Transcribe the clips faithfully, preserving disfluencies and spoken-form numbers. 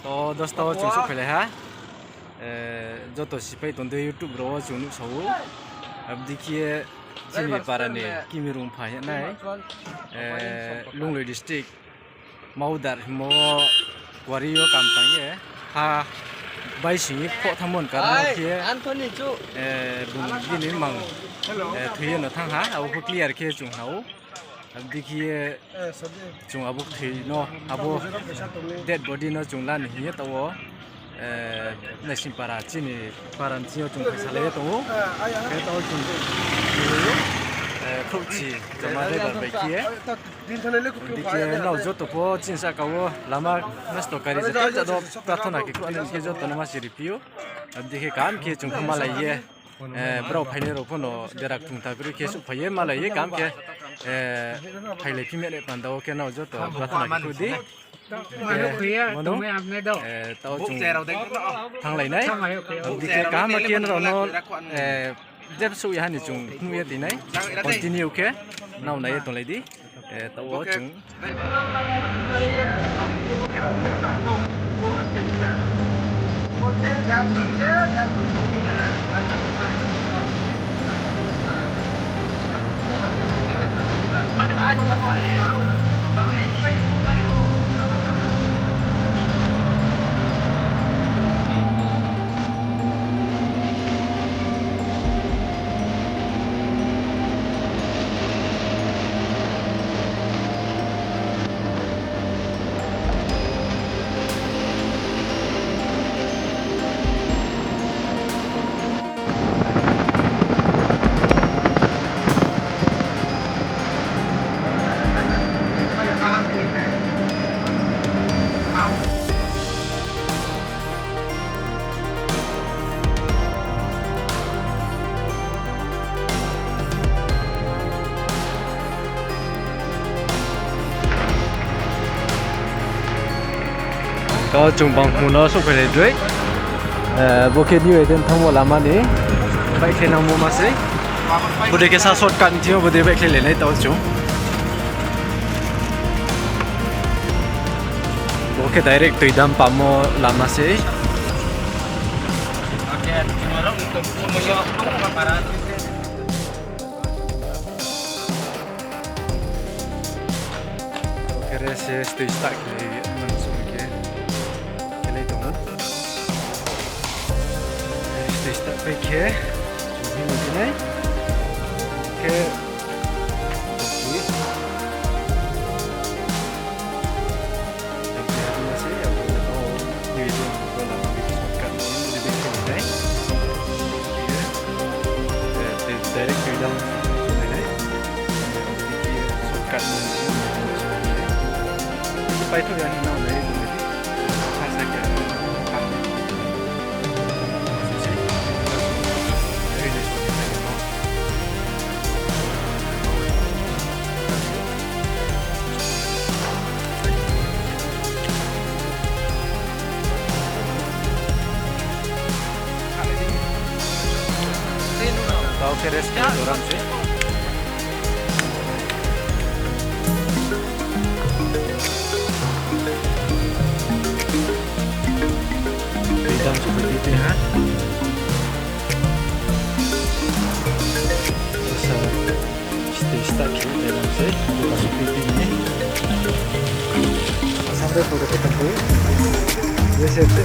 To dosta wo chung souhphailai ha. Eh, joto sipai tong de YouTube rao wo chung nuhsao ou. Abdi khe ye chini para ni Kimi Rungpha hing nai, eh, Lunglei district Maudar hingmo kuari yo kam tang ye ha baising ye phoh thanngmo ni karon khe, eh, bung bini mang, eh, thoi ye no thanng ha, abo pho clear khe chung hna ou. Abdi khe ye chung abo kthoi no, abo dead body no chung la ni hing ye taoh wo, eh, naising para chini para ni sing yo chung phaisalai ye tong ou. Khe taoh wo chung khrouhchi joma driver bai khe ye. Abdi khe nrao joto pho chini sahka wo lama nosto kari je, jado prarthana khe khruh ni khe joto no ma siri phi ou. Abdi khe kaham khe chung khe malai ye, eh, brao phainai rao pho no dera kthung ta kroi khe souhphai ye malai ye kaham khe, eh, phailai phi mene panda wo khe nrao joto prarthana khe khruh di. Khe mono, eh, taoh chung thannglai nai. Abdi khe kaham khe nrao no, eh, jepho souh ya ha ni chung nuh ye tong nai. Continue khe nrao nai ye tonglai di. Eh, taoh wo chung To chung Bangphung no souhphailai droi. Eh, bo khe New Eden thanngmo lama ni baihkhlai nangmo ma sei. Bodei khe sa shortcut ni thing yo bodei baihkhlai lai nai taoh chung. Bo khe direct Toidam pamo lama sei. Khe rest se stoi start khe nang song khe khelai tong ou. Stoi start pai khe chung hing nai khe Direct Toidam song nai. Paithaoh ya hing nang nai. Tao khe rest khe doram se. Toidam se bai tei ha. Asa, stoi start khe doram se, doram se tei ni. Asa bai pura khe tang khe. Ye se te.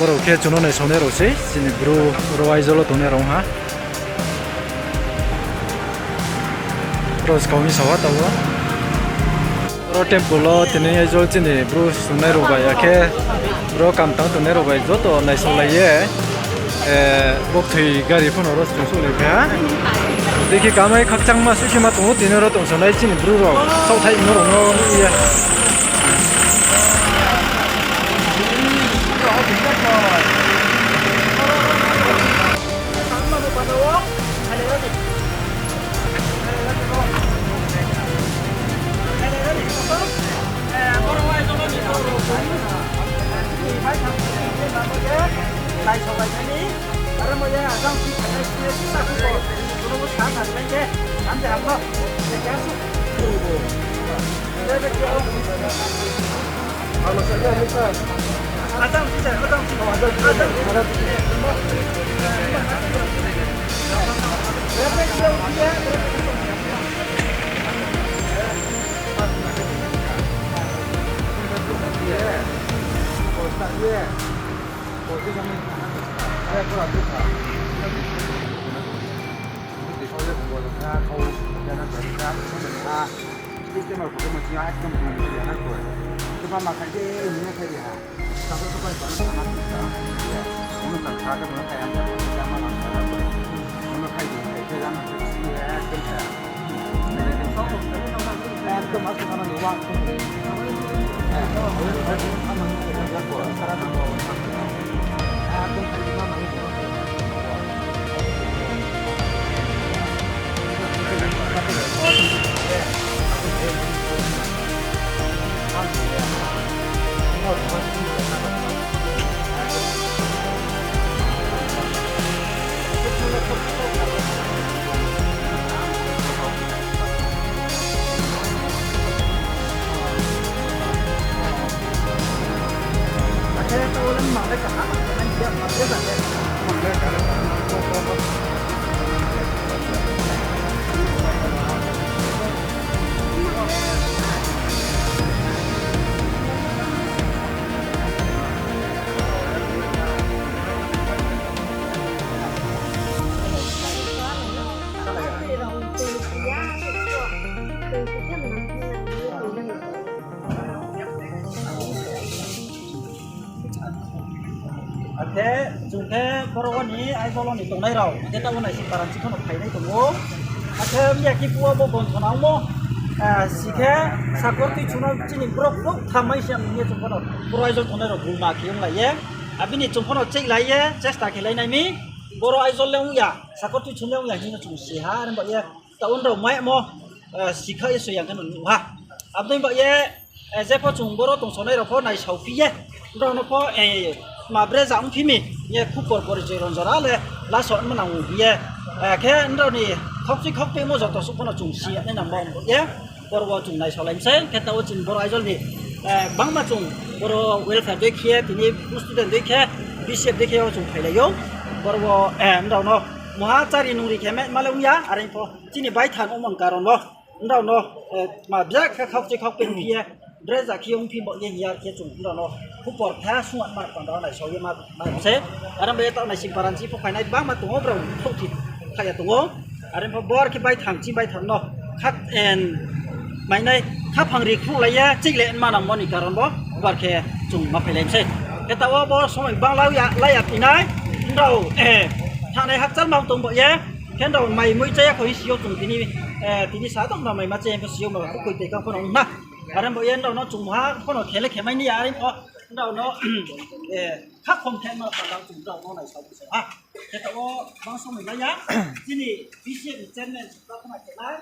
Borok khe chung no naisonai rao sei, chini bru ro Aizawl wo tongnai rao ha. Ro skang mi sawa tabo. Ro temple wo tini Aizawl chini bru sungnai rao bai, akhe ro kam tang tongnai rao bai joto naisaolai ye, eh, bokthoi gari phano ro chung suh lai kha. Dikhi kamai khakchangma suh khe ma tong ou, tini ro tong sonai chini bru rao saohthaimo rao no ye. Akhe chung khe boro wo ni Aizawl wo ni tongnai rao, akhe taoh wo naising paranchi pho no phainai tong ou. Akhe miya khe phuh wo bo bon thona ongmo, eh, si khe sakor tui chung no chini brouh brouh thamai si ang ye chung pho no boro Aizawl tongnai rao bulma khe onglai ye. Abini chung pho no cheihlai ye, chesta khe lai nai mi. Boro Aizawl le ong ya, sakor tui chung le ong ya hing no chung si ha, are ba ye. Taoh wo nrao maimo, eh, sikha ye soi yang khe no nuh ha. Abo dei ba ye, eh, jepho chung boro tongsonai rao pho naisaophi ye. Nrao no pho, eh, ma breza ongphi mi, ye khupor porichoi ronjora le, laso manang ong ye. Eh, khe nrao ni khokchoi khokpeimo joto suh pho no chung si ya nai nang ba ong ye. Boro wo chung naisaolai mi sei, khe taoh wo chini boro Aizawl ni, eh, bangma chung boro welfare dei khe, tini student dei khe, B C F dei khe wo chung phailai ou. Boro wo, eh, nrao no muha chari nungri khe ma le ong ya, are pho. Chini baithang ongmo ni karon wo, nrao no, eh, ma biak khe khakchoi khakpeng phi ye, dresa khe ongphi bo ye hing ya khe chung nrao no khupor khe sung ma panda naisao ye ma, ma se. Are ba ye taoh naising paranchi pho phainai bangma tong ou, brao khouhthi kha ya tong ou. Are pho bor khe baithang, chini baithang no kha, en, mainai khaphang ri khruhlai ye cheihlai ma nangmo ni karon bo bar khe chung ma phailai mi sei. Khe taoh wo bo somoi bang lai ya, lai ya phinai, nrao, eh, thanai hakchal ma tong bo ye. Khe nrao mai mui chaya kho hing si yo chung tini, eh, tini sa tong nrao mai ma chaya kho si yo ma kho koi tei kang pho no ong na. Are bo ye nrao no chung muha pho no khe le khe mai ni ya, are pho nrao no, eh, khakhom khe ma panda chung nrao no naisao se ha. Khe taoh wo bang somoi lai ya, chini B C F ni chairman, taoh khna khe nai.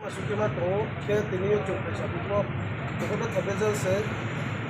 Asukima tongo khe tini yo chung phaisa bukno joto khe thabe jang se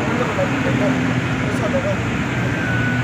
Abo no nai di, nai di. Sa no ba.